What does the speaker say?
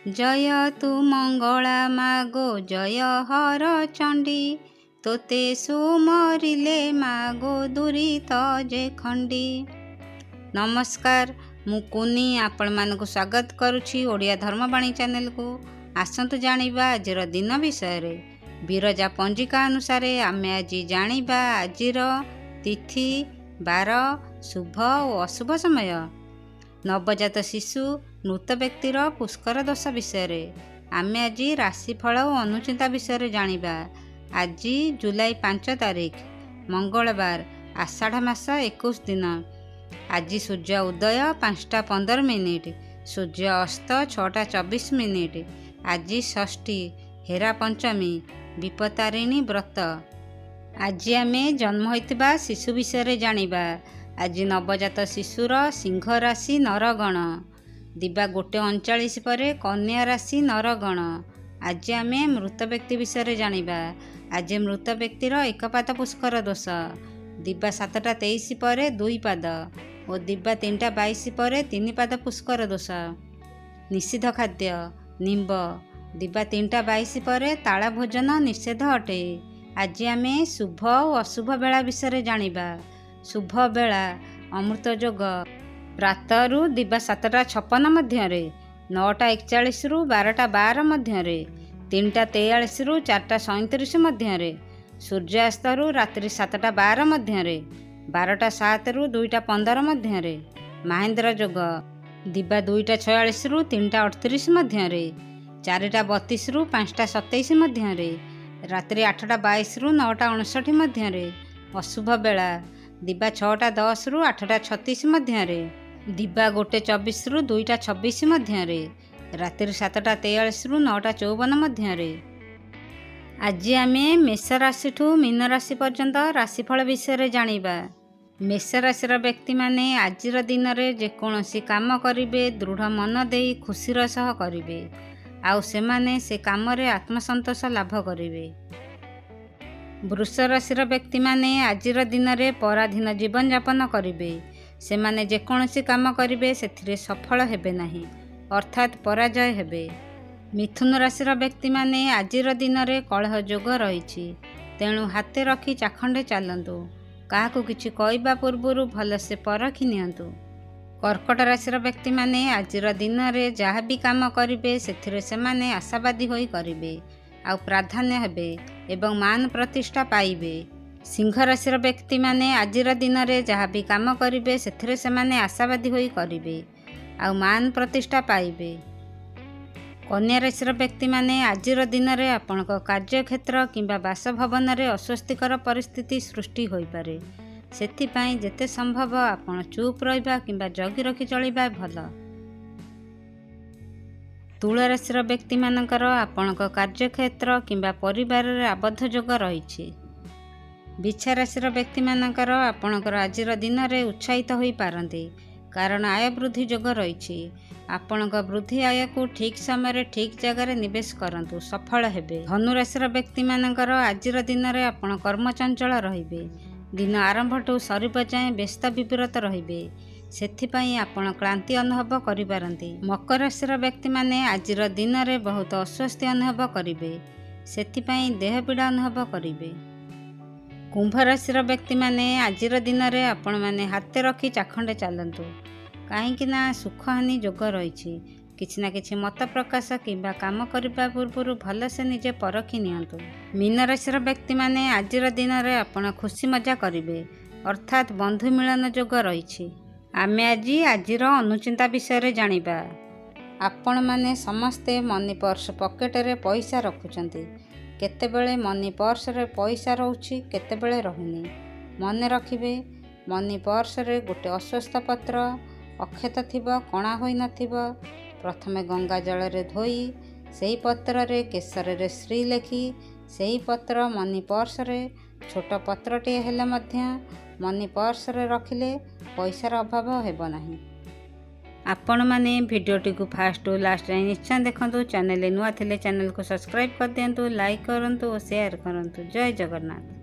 ଜୟ ତୁ ମଙ୍ଗଳା ମାଗୋ ଜୟ ହର ଚଣ୍ଡୀ, ତୋତେ ସୁମରିଲେ ମାଗୋ ଦୁରିତ ଯେ ଖଣ୍ଡି। ନମସ୍କାର, ମୁଁ କୁନି ଆପଣମାନଙ୍କୁ ସ୍ୱାଗତ କରୁଛି ଓଡ଼ିଆ ଧର୍ମବାଣୀ ଚ୍ୟାନେଲକୁ। ଆସନ୍ତୁ ଜାଣିବା ଆଜିର ଦିନ ବିଷୟରେ। ବିରଜା ପଞ୍ଜିକା ଅନୁସାରେ ଆମେ ଆଜି ଜାଣିବା ଆଜିର ତିଥି, ବାର, ଶୁଭ ଓ ଅଶୁଭ ସମୟ, ନବଜାତ ଶିଶୁ, ମୃତ ବ୍ୟକ୍ତିର ପୁଷ୍କର ଦୋଷ ବିଷୟରେ। ଆମେ ଆଜି ରାଶିଫଳ ଓ ଅନୁଚିନ୍ତା ବିଷୟରେ ଜାଣିବା। ଆଜି ଜୁଲାଇ 5 ତାରିଖ, ମଙ୍ଗଳବାର, ଆଷାଢ଼ ମାସ 21 ଦିନ। ଆଜି ସୂର୍ଯ୍ୟ ଉଦୟ 5ଟା 15 ମିନିଟ୍, ସୂର୍ଯ୍ୟ ଅସ୍ତ 6ଟା 24 ମିନିଟ୍। ଆଜି ଷଷ୍ଠୀ, ହେରା ପଞ୍ଚମୀ, ବିପତ୍ତାରିଣୀ ବ୍ରତ। ଆଜି ଆମେ ଜନ୍ମ ହୋଇଥିବା ଶିଶୁ ବିଷୟରେ ଜାଣିବା। ଆଜି ନବଜାତ ଶିଶୁର ସିଂହ ରାଶି ନରଗଣ, ଦିବା 1:39 ପରେ କନ୍ୟା ରାଶି ନରଗଣ। ଆଜି ଆମେ ମୃତ ବ୍ୟକ୍ତି ବିଷୟରେ ଜାଣିବା। ଆଜି ମୃତ ବ୍ୟକ୍ତିର ଏକପାଦ ପୁଷ୍କର ଦୋଷ, ଦିବା 7ଟା 23 ପରେ 2 ପାଦ ଓ ଦିବା 3ଟା 22 ପରେ 3 ପାଦ ପୁଷ୍କର ଦୋଷ। ନିଷିଦ୍ଧ ଖାଦ୍ୟ ନିମ୍ବ, ଦିବା 3ଟା 22 ପରେ ତାଳ ଭୋଜନ ନିଷେଧ ଅଟେ। ଆଜି ଆମେ ଶୁଭ ଓ ଅଶୁଭ ବେଳା ବିଷୟରେ ଜାଣିବା। ଶୁଭ ବେଳା ଅମୃତ ଯୋଗ, ପ୍ରାତରୁ ଦିବା 7ଟା 56 ମଧ୍ୟରେ, 9ଟା 41ରୁ 12ଟା 12 ମଧ୍ୟରେ, 3ଟା 43ରୁ 4ଟା 37 ମଧ୍ୟରେ, ସୂର୍ଯ୍ୟାସ୍ତରୁ ରାତ୍ରି 7ଟା 12 ମଧ୍ୟରେ, 12ଟା 7ରୁ 2ଟା 15 ମଧ୍ୟରେ। ମାହେନ୍ଦ୍ର ଯୋଗ, ଦିବା 2ଟା 46ରୁ 3ଟା 38 ମଧ୍ୟରେ, 4ଟା 32ରୁ 5ଟା 27 ମଧ୍ୟରେ, ରାତ୍ରି 8ଟା 22ରୁ 9ଟା 59 ମଧ୍ୟରେ। ଅଶୁଭ ବେଳା ଦିବା 6ଟା 10ରୁ 8ଟା 36 ମଧ୍ୟରେ, ଦିବା 1:24ରୁ 2ଟା 26 ମଧ୍ୟରେ, ରାତ୍ରି 7ଟା 43ରୁ 9ଟା 54 ମଧ୍ୟରେ। ଆଜି ଆମେ ମେଷ ରାଶିଠୁ ମୀନ ରାଶି ପର୍ଯ୍ୟନ୍ତ ରାଶିଫଳ ବିଷୟରେ ଜାଣିବା। ମେଷ ରାଶିର ବ୍ୟକ୍ତିମାନେ ଆଜିର ଦିନରେ ଯେକୌଣସି କାମ କରିବେ, ଦୃଢ଼ ମନ ଦେଇ ଖୁସିର ସହ କରିବେ, ଆଉ ସେମାନେ ସେ କାମରେ ଆତ୍ମସନ୍ତୋଷ ଲାଭ କରିବେ। ବୃଷ ରାଶିର ବ୍ୟକ୍ତିମାନେ ଆଜିର ଦିନରେ ପରାଧୀନ ଜୀବନଯାପନ କରିବେ। ସେମାନେ ଯେକୌଣସି କାମ କରିବେ ସେଥିରେ ସଫଳ ହେବେ ନାହିଁ, ଅର୍ଥାତ୍ ପରାଜୟ ହେବେ। ମିଥୁନ ରାଶିର ବ୍ୟକ୍ତିମାନେ ଆଜିର ଦିନରେ କଳହ ଯୋଗ ରହିଛି, ତେଣୁ ହାତେ ରଖି ଚାଖଣ୍ଡେ ଚାଲନ୍ତୁ। କାହାକୁ କିଛି କହିବା ପୂର୍ବରୁ ଭଲସେ ପରଖି ନିଅନ୍ତୁ। କର୍କଟ ରାଶିର ବ୍ୟକ୍ତିମାନେ ଆଜିର ଦିନରେ ଯାହା ବି କାମ କରିବେ ସେଥିରେ ସେମାନେ ଆଶାବାଦୀ ହୋଇ କରିବେ, ଆଉ ପ୍ରାଧାନ୍ୟ ହେବେ ଏବଂ ମାନ ପ୍ରତିଷ୍ଠା ପାଇବେ। ସିଂହ ରାଶିର ବ୍ୟକ୍ତିମାନେ ଆଜିର ଦିନରେ ଯାହା ବି କାମ କରିବେ ସେଥିରେ ସେମାନେ ଆଶାବାଦୀ ହୋଇ କରିବେ, ଆଉ ମାନ ପ୍ରତିଷ୍ଠା ପାଇବେ। କନ୍ୟା ରାଶିର ବ୍ୟକ୍ତିମାନେ ଆଜିର ଦିନରେ ଆପଣଙ୍କ କାର୍ଯ୍ୟକ୍ଷେତ୍ର କିମ୍ବା ବାସଭବନରେ ଅସ୍ୱସ୍ତିକର ପରିସ୍ଥିତି ସୃଷ୍ଟି ହୋଇପାରେ। ସେଥିପାଇଁ ଯେତେ ସମ୍ଭବ ଆପଣ ଚୁପ୍ ରହିବା କିମ୍ବା ଜଗି ରଖି ଚଳିବା ଭଲ। ତୁଳା ରାଶିର ବ୍ୟକ୍ତିମାନଙ୍କର ଆପଣଙ୍କ କାର୍ଯ୍ୟକ୍ଷେତ୍ର କିମ୍ବା ପରିବାରରେ ଆବଦ୍ଧ ଯୋଗ ରହିଛି। ବିଛା ରାଶିର ବ୍ୟକ୍ତିମାନଙ୍କର ଆପଣଙ୍କର ଆଜିର ଦିନରେ ଉତ୍ସାହିତ ହୋଇପାରନ୍ତି, କାରଣ ଆୟ ବୃଦ୍ଧି ଯୋଗ ରହିଛି। ଆପଣଙ୍କ ବୃଦ୍ଧି ଆୟକୁ ଠିକ୍ ସମୟରେ ଠିକ୍ ଜାଗାରେ ନିବେଶ କରନ୍ତୁ, ସଫଳ ହେବେ। ଧନୁରାଶିର ବ୍ୟକ୍ତିମାନଙ୍କର ଆଜିର ଦିନରେ ଆପଣ କର୍ମଚଞ୍ଚଳ ରହିବେ। ଦିନ ଆରମ୍ଭଠୁ ସରିବା ଯାଏଁ ବ୍ୟସ୍ତ ବିବ୍ରତ ରହିବେ, ସେଥିପାଇଁ ଆପଣ କ୍ଳାନ୍ତି ଅନୁଭବ କରିପାରନ୍ତି। ମକର ରାଶିର ବ୍ୟକ୍ତିମାନେ ଆଜିର ଦିନରେ ବହୁତ ଅସ୍ୱସ୍ତି ଅନୁଭବ କରିବେ, ସେଥିପାଇଁ ଦେହ ପୀଡ଼ା ଅନୁଭବ କରିବେ। କୁମ୍ଭ ରାଶିର ବ୍ୟକ୍ତିମାନେ ଆଜିର ଦିନରେ ଆପଣମାନେ ହାତେ ରଖି ଚାଖଣ୍ଡେ ଚାଲନ୍ତୁ, କାହିଁକି ନା ସୁଖହାନି ଯୋଗ ରହିଛି। କିଛି ନା କିଛି ମତ ପ୍ରକାଶ କିମ୍ବା କାମ କରିବା ପୂର୍ବରୁ ଭଲସେ ନିଜେ ପରଖି ନିଅନ୍ତୁ। ମୀନ ରାଶିର ବ୍ୟକ୍ତିମାନେ ଆଜିର ଦିନରେ ଆପଣ ଖୁସି ମଜା କରିବେ, ଅର୍ଥାତ୍ ବନ୍ଧୁ ମିଳନ ଯୋଗ ରହିଛି। ଆମେ ଆଜି ଆଜିର ଅନୁଚିନ୍ତା ବିଷୟରେ ଜାଣିବା। ଆପଣମାନେ ସମସ୍ତେ ମନି ପର୍ସ ପକେଟରେ ପଇସା ରଖୁଛନ୍ତି। କେତେବେଳେ ମନି ପର୍ସରେ ପଇସା ରହୁଛି, କେତେବେଳେ ରହୁନି। ମନେ ରଖିବେ, ମନି ପର୍ସରେ ଗୋଟେ ଅଶ୍ୱତ୍ଥ ପତ୍ର, ଅକ୍ଷତ ଥିବ, କଣା ହୋଇନଥିବ। ପ୍ରଥମେ ଗଙ୍ଗା ଜଳରେ ଧୋଇ ସେହି ପତ୍ରରେ କେଶରରେ ଶ୍ରୀ ଲେଖି ସେହି ପତ୍ର ମନି ପର୍ସରେ, ଛୋଟ ପତ୍ରଟିଏ ହେଲେ ମଧ୍ୟ ମନି ପର୍ସରେ ରଖିଲେ ପଇସାର ଅଭାବ ହେବ ନାହିଁ। ଆପଣମାନେ ଭିଡ଼ିଓଟିକୁ ଫାଷ୍ଟ ଟୁ ଲାଷ୍ଟ ଯାଏଁ ନିଶ୍ଚୟ ଦେଖନ୍ତୁ। ଚ୍ୟାନେଲରେ ନୂଆ ଥିଲେ ଚ୍ୟାନେଲକୁ ସବସ୍କ୍ରାଇବ୍ କରିଦିଅନ୍ତୁ, ଲାଇକ୍ କରନ୍ତୁ ଓ ସେୟାର କରନ୍ତୁ। ଜୟ ଜଗନ୍ନାଥ।